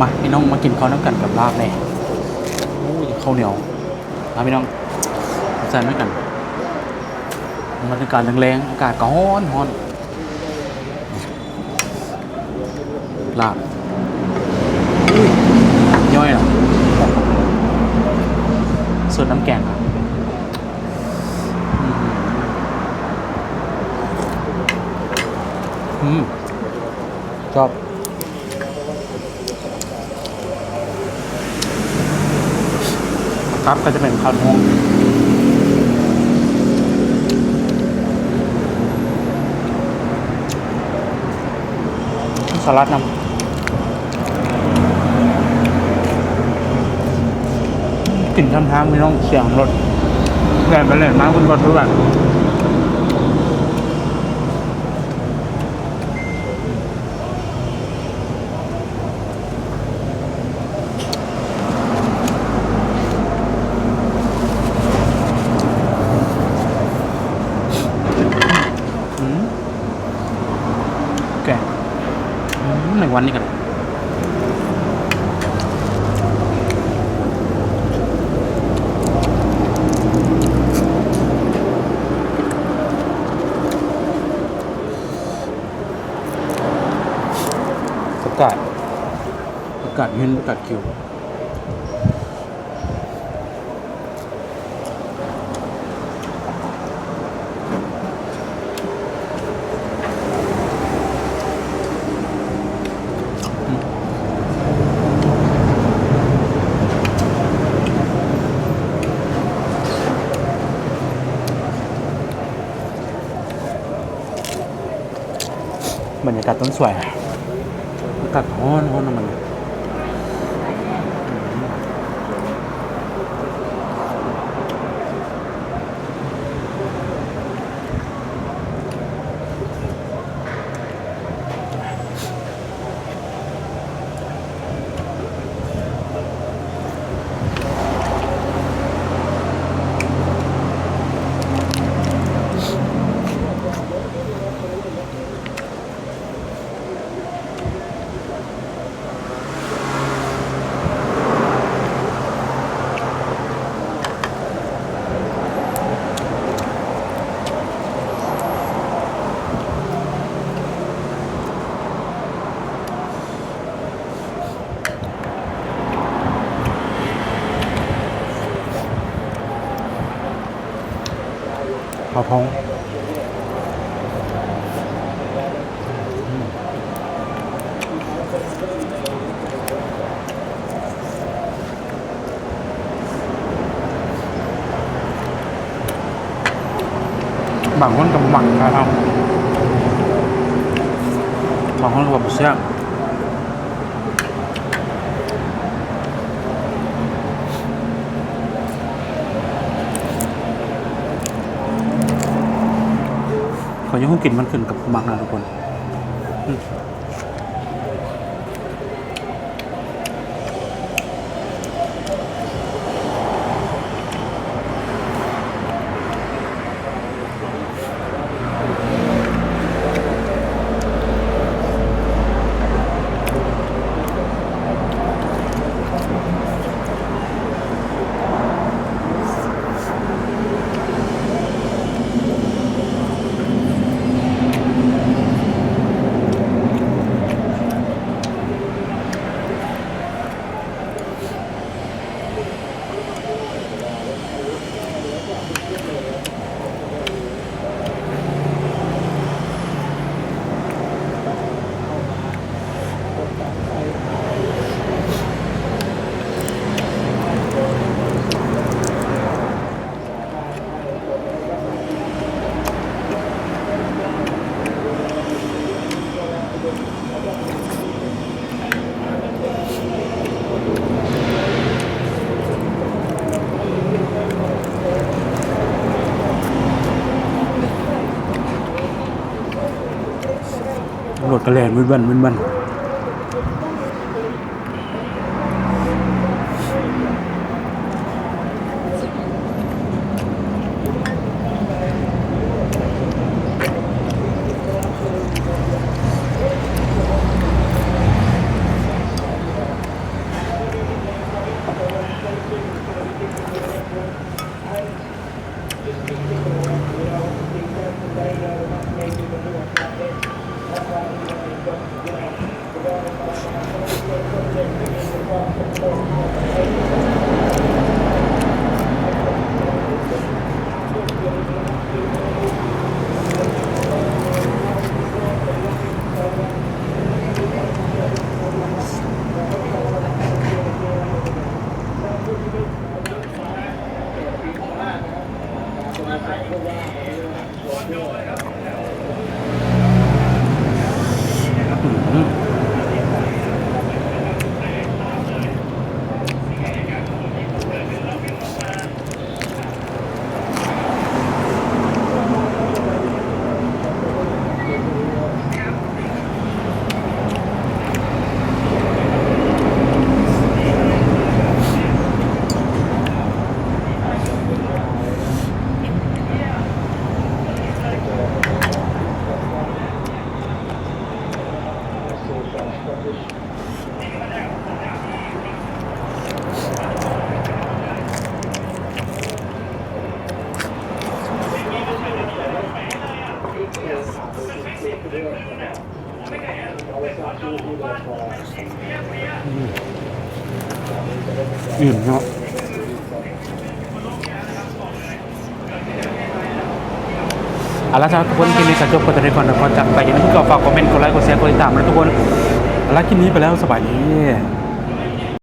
ມາພີ່ນ້ອງ ມາກິນເຂົ້ານຳກັນກັບລາບແດ່. ໂອ້ຍ ເຂົ້າໜຽວ ມາພີ່ນ້ອງ ແຊບນຳກັນ. ບັນຍາກາດແລງໆ ອາກາດກໍຮ້ອນໆ. ລາບ ອຸ້ຍ ຍ້ອຍລະ ສົດນ້ຳແກງ ອືມ ອືມ ຊອບ. ຕັບກໍຈະເປັນເຂົ້າໜຽວ ສະຫຼັດນຳ ກິນຂ້າງທາງພີ່ນ້ອງ ສຽງລົດແລ່ນໄປແລ່ນມາ ເພິ່ນບໍ່ເທື່ອ. ອືມ ແກງ ອືມ ແມງວັນນີ້ກັນ ຜັກກາດ ຜັກກາດເຫັນ ຜັກກາດຂຽວ. ບັນຍາກາດຕົ້ນສວຍ ອາກາດຮ້ອນໆ ນຳມັນ. ເຂົ້າທ້ອງ ອືມ ບາງຄົນກໍບໍ່ມັກເຂົ້າທ້ອງ ບາງຄົນກໍວ່າບໍ່ແຊບ. ເຂົາຍັງຄົງກິນ ມັນຂຶ້ນກັບຜູ້ມັກນະທຸກຄົນ ອືມ. ລົດກໍແລ່ນວຶນວັນ ວຶນວັນ. ເ ອື່ນເນາະ. ເອົາລະ ສຳລັບທຸກຄົນ ຄລິບນີ້ກໍຈົບໄປເທົ່ານີ້ກ່ອນ ແລ້ວກໍຈາກໄປ ຢ່າລືມກໍຝາກຄອມເມັນ ກົດໄລ ກົດແຊ ກົດຕິດຕາມນຳທຸກຄົນ. ເອົາລະ ຄລິບນີ້ໄປແລ້ວ ສະບາຍດີ.